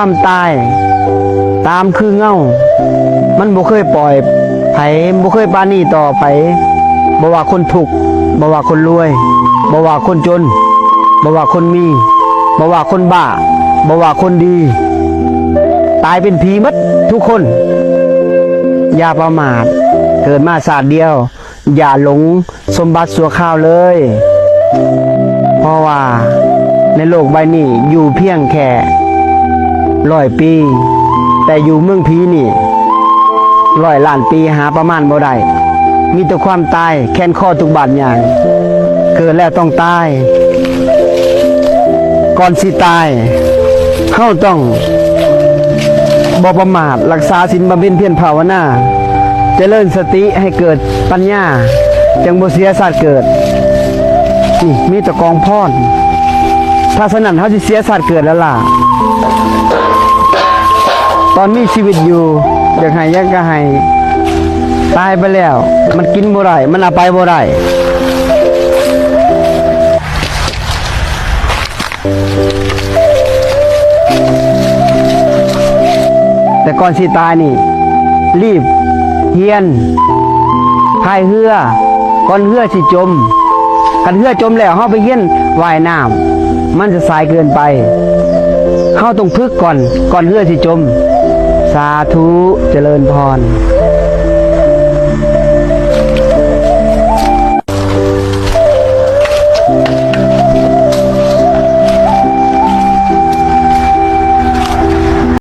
ຄວາມຕາຍຕາມຄືເງົາ ມັນບໍ່ເຄີຍປ່ອຍໃຜ, ບໍ່ເຄີຍປານີຕໍ່ໃຜ, ບໍ່ວ່າຄົນທຸກ, ບໍ່ວ່າຄົນລວຍ, ບໍ່ວ່າຄົນຈົນ, ບໍ່ວ່າຄົນມີ, ບໍ່ວ່າຄົນບ້າ, ບໍ່ວ່າຄົນດີ, ຕາຍເປັນຜີໝົດທຸກຄົນ. ຢ່າປະໝາດ, ເກີດມາຊາດດຽວ, ຢ່າຫຼົງສົມບັດຊົ່ວຄາວເລີຍ, ເພາະວ່າໃນໂລກໃບນີ້ຢູ່ພຽງແຄ່ຮ້ອຍປີ, ແຕ່ຢູ່ເມືອງຜີນີ້ຮ້ອຍລ້ານປີຫາປະມານບໍ່ໄດ້. ມີແຕ່ຄວາມຕາຍແຂວນຄໍທຸກບາດຍ່າງ, ເກີດແລ້ວຕ້ອງຕາຍ. ກ່ອນຊິຕາຍ, ເຮົາຕ້ອງບໍ່ປະໝາດ, ລັກສາສິນ, ບຳເພັນພຽນພາວະນາ, ຈະເລີນສະຕິໃຫ້ເກີດປັນຍາ, ຈັ່ງບໍ່ເສຍຊາດເກີດ. ນີ້ມີແຕ່ກອງພອນ, ຖ້າສະນັ້ນເຮົາຊິເສຍຊາດເກີດແລ້ວລະ. ຕອນມີຊີວິດຢູ່ ຢາກໃຫ້ຫຍັງກໍໃຫ້, ຕາຍໄປແລ້ວມັນກິນບໍ່ໄດ້, ມັນເອົາໄປບໍ່ໄດ້. ແຕ່ກ່ອນຊິຕາຍນີ້ ລີບຮຽນພາຍເຮືອ ກ່ອນເຮືອຊິຈົມ. ຄັນເຮືອຈົມແລ້ວ ເຮົາໄປຮຽນວ່າຍນ້ຳ ມັນຈະສາຍເກີນໄປ. ເຮົາຕ້ອງຝຶກກ່ອນ, ກ່ອນເຮືອຊິຈົມ. ສາທຸ, ຈະເລີນພອນ.